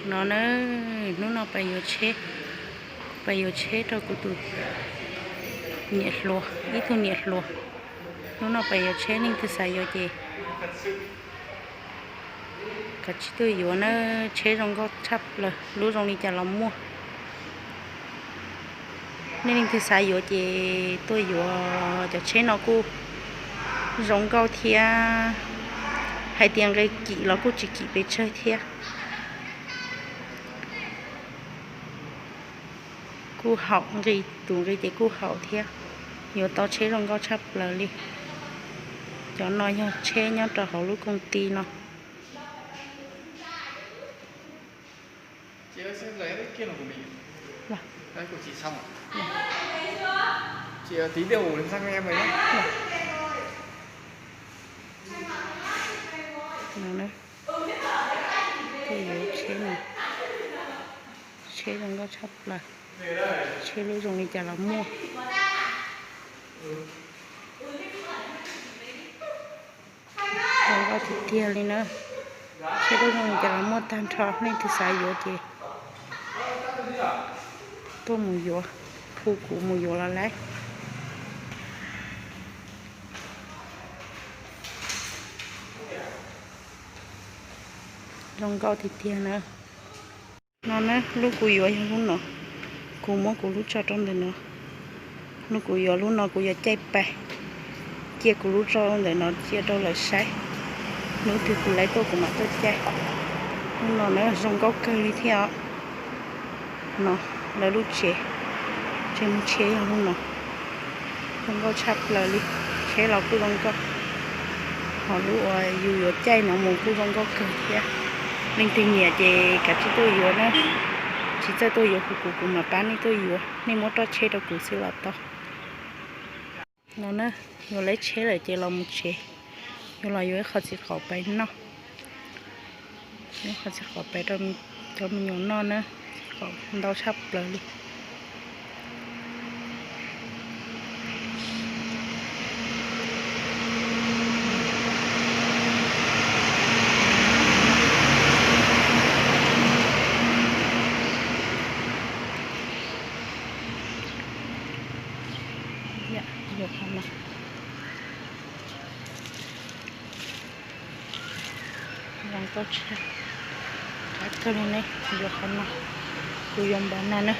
No na, hnub no pais yuav tsheb, pais yuav tsheb rau kuv tus niam hluas, ib tug niam hluas. Hnub no pais yuav tsheb, leej twg xav yuav ces kav tsij tuaj yuav na, tsheb zoo nkauj tshaj plaws, lub zoo li cas los muaj. Nej leej twg xav yuav ces tuaj yuav, cov tsheb no kuj zoo nkauj thiab, hais tias nqe kim los kuj tsis kim pes tsawg thiab. Kuj haum nqi, tus nqi ces kuj haum thiab. Yuav tau tsheb zoo nkauj tshaj plaws li. Cov no yog tsheb nyob rau hauv lub koom ti no. Tuaj yuav tsheb no, tsheb zoo nkauj tshaj plaws, tsheb lub zoo li cas los muaj. Zoo nkauj tiag tiag li na. Tsheb lub zoo li cas los muaj tag nrho, leej twg xav yuav ces tuaj mus yuav, hu kuv mus yuav los lauj. Zoo nkauj tiag tiag na. No na, lub kuv yuav yog lub no, kuv muab kuv lub tso rau ntawm no. Lub kuv yuav lub no kuv yuav caij pais, cia kuv lub tso ntawm no cia rau lawv saib. Hnub twg kuv laib tuaj kuv mam tuaj caij. Lub no na zoo nkauj kawg li thiab os. No, lawv lub tsev, tsev mus tsheb yog lub no. Zoo nkauj tshaj plaws li, tsheb los kuj zoo nkauj. Ho lub uas yus yuav caij no mus kuj zoo nkauj kawg thiab. Leej twg nyiam ces kav tsij tuaj yuav na. Tsis txawj tuaj yuav kuv, kuv, kuv mam pab nej tuaj yuav, nej muab roj tsheb rau kuv xwb los tau. No na, yuav lawv tsheb lawm ces los mus tsev. Yuav los yuav ib qho txiv qaub pais noj, ib qho txiv qaub pais rau cov me nyuam noj na. Txiv qaub ntau tshaj plaws li. Yuav qhov no. Zoo nkauj tshaj, qab kawg li ne. Yuav qhov no, kuv yuav npov no na,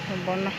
yuav npov no.